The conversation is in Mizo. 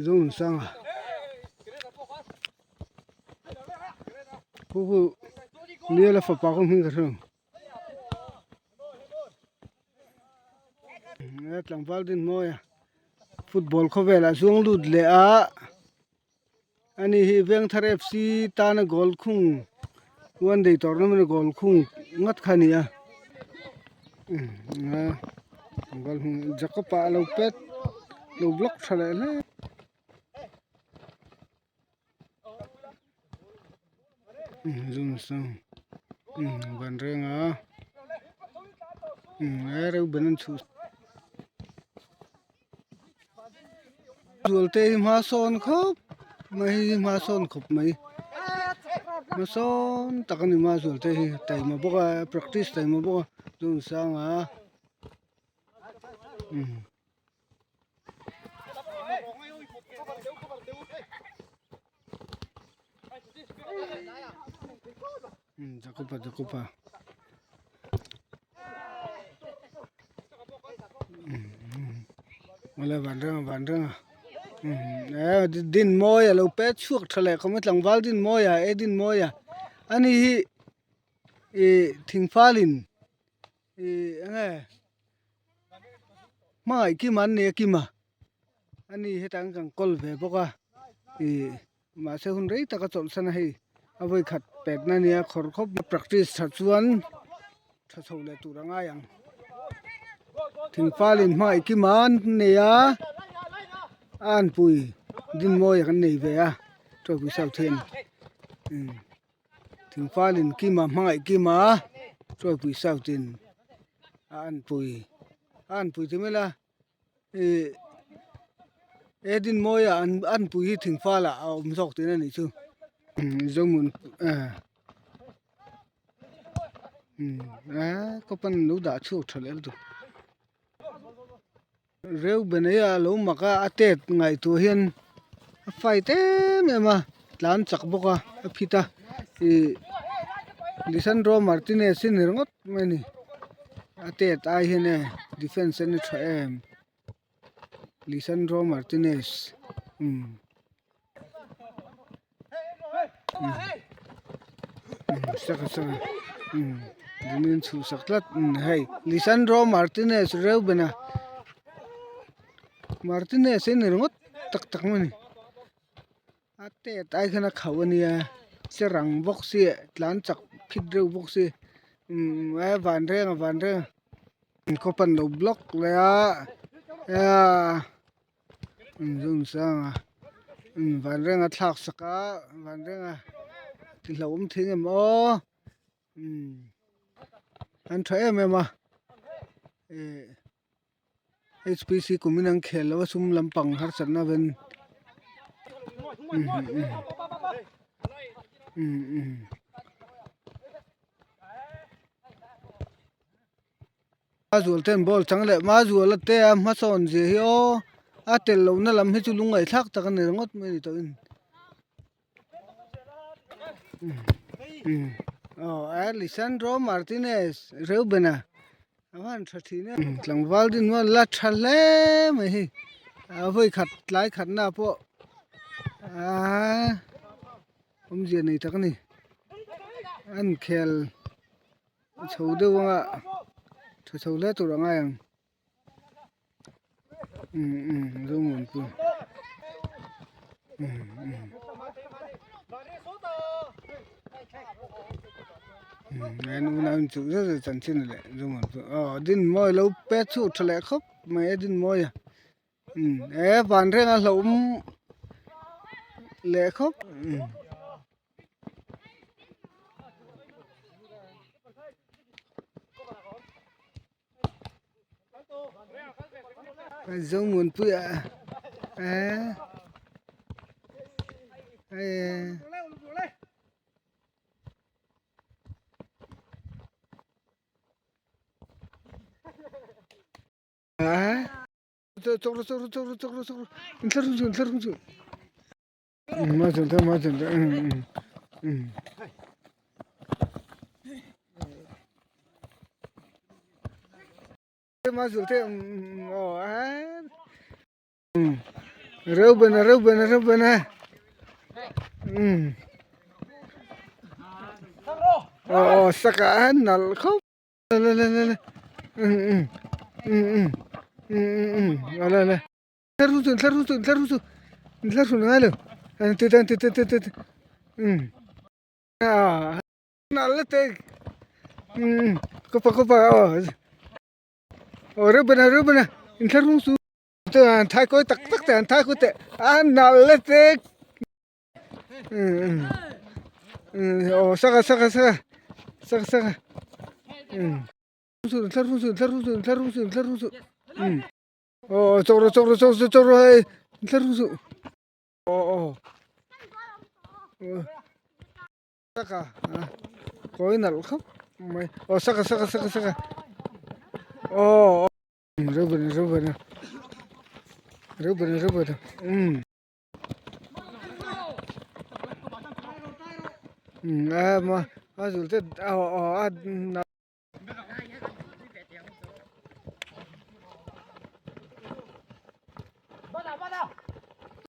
Zonunsanga khu khu Niala fapa kawng hming ka hre lo tlangval Dinmawia football khawvelah chuang lut leh a. Ani hi Vengthar FC tana goal khung one day tournament a goal khung ngat kha a ni a Jacob a lo pet lo block tha leh hle. Van reng a reuben an chhuh. Zualte hi hma sawn khawp mai hi hma sawn khawp mai hma sawn tak a ni ma zualte hi taima bawk a practice taima bawk a Zonunsanga umm. Jacoba Jacoba awle van renga van renga eh Dinmawi alo pet chhuak tha leh khawm a tlangval Dinmawi a e Dinmawi a ani hi ih thingfalin ih eng nge hmangaih kima an nei a kima ani hetah hian kan kawl ve bawk a ih. Mahse hun rei taka chawlhsan a hei a vawi khat petna ania khawr khawp mai practice tha chuan tha chho leh tur a ngai ang thingfalin hmangaih kim a an nei a a anpui dinmawi kan nei ve a tawipui south hian thingfalin kima hmangaih kima tawipui south in a anpui a anpui ti mai la. Ih he dinmawia an an pui hi thingfal ah a awm zawk tihna a nih chu zohmun eh eh kawpan lo dah chhuak tha leh lutuk Reuben hi a lo mak a a tet ngaihtuah hian a fight em em a tlan chak bawk a a phit a ih Lisandro Martinez hi ni ringawt mai a ni. A tet ai hian e defence a ni tha em Lisandro Martinez umm umm saka saka umm min chhuhsak tlat umm hei Lisandro Martinez Reubena Martinez hi ni ringawt tak tak mai a ni. A tet ai khan a khauh a nia che rang bawk si tlan chak phit reuh bawk si umm e van reng a van reng a khaw pan lo block leh a umm zawnsang a umm van reng a thlak sak a van reng a ti hlauhawm thei ang em aw umm an tha em em a eh. Hpc kumin an khel lo a sum lampang harsatna ven Mazual ten ball chang leh Mazuala te a hmasawn zia hi aw a tel lohna lam hi chu lungngaih thlak tak a ni ringawt mai a ni tawh in. Aw Lisandro Martinez Reubena a van tha thin em tlangval din hian la tha hle mai hei a vawi khat tlai khat na pawh aaa awmzia nei tak a ni an khel chho deuh anga tha chho hle tur a ngai ang. Aw Dinmawi lo pet chhuak tha leh khawp mai a Dinmawi a e van reng a hlauhawm leh khawp. Zomuanpuia eh eh chok ru chok ru chok ru chok ru chok ru inthlahrung suh inthlahrung suh Reubena Reubena Reubena umm aw aw saka a nalh khawp le le le le umm umm umm umm umm umm aw le le thla ru thla ru thla ru thla ru ngai lo ti ti ti ti ti umm a nalh le te umm kawpa kawpa aw aw Reubena Reubena inthlahrung chu. Chuan thai kawi tak tak te an thai kawi teh a nalh le tek aw saka saka saka saka saka aw chawk rawh chawk rawh chawk rawh chawk rawh hei thla suh aw aw saka kawi nalh khawp mai aw saka saka saka saka aw. Reuben Reuben Reuben Reuben um um a ma a zul te a a.